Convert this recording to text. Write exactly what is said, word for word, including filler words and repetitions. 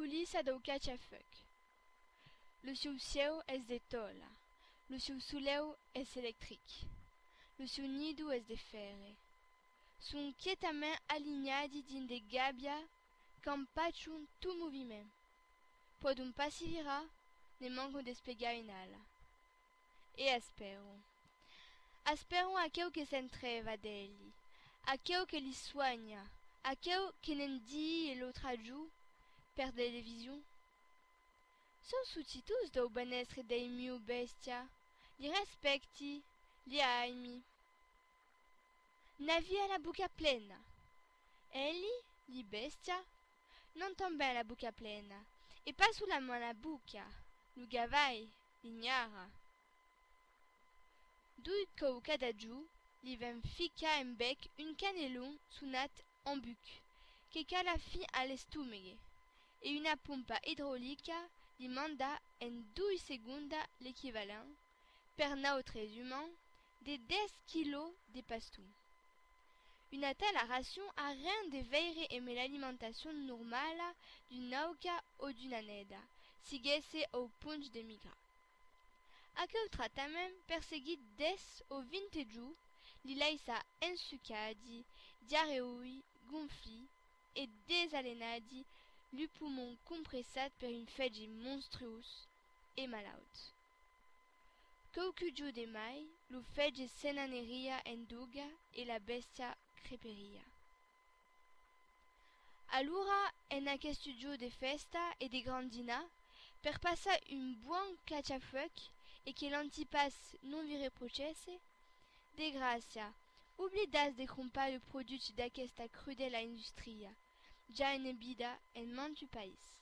Culissa dau cacha-fuec. Lo sieu cieu es de tòla, lo sieu soleu es electric, lo sieu nido es de fèrre. Son quietament alinhadi dins de gàbias qu'empachan tot moviment. Pòdon pas se virar, ne mancan desplegar una ala. E espèran. Espèran aqueu que s'entreva d'eli, aqueu que li suanha, aqueu que ne'n dii l'autra jorn per television. Soi sositós dau benèstre dei mieu bèstias, li respècti, li aimi. N'avia la boca plena. Eli, li bèstias, n'an tanben la boca plena, e pas solament la boca, lo gavalh, li gnara. Doi còups cada jorn li ven ficar en bèc un canelon sonat embuc, que cala fin a l'estomegue, e una pompa idraulica li manda en doi segondas l'equivalent, per nautres umans, de dètz quilòs de paston. Una tala racion a ren de veire emé l'alimentacion normala d'una auca o d'una neda, siguèsse au ponch de migrar. Aqueu tractament, per seguit dètz o vint jorns, li laissa ensucadi, diarreoi, gonfli e desalenadi, lu pomon compressat per un fetge monstruós e malaut. Quauque jorn de mai, lo fetge se n'aneria en doga e la bèstia creperia. Alora, en aqueste jorn de fèsta e de grand dinar, per passar un bòn cacha-fuec e que l'antipasse non vi reprochèsse, de gràcia, oblidatz de crompar lo produch d'aquesta crudèla industria, ja enebida en mantu país.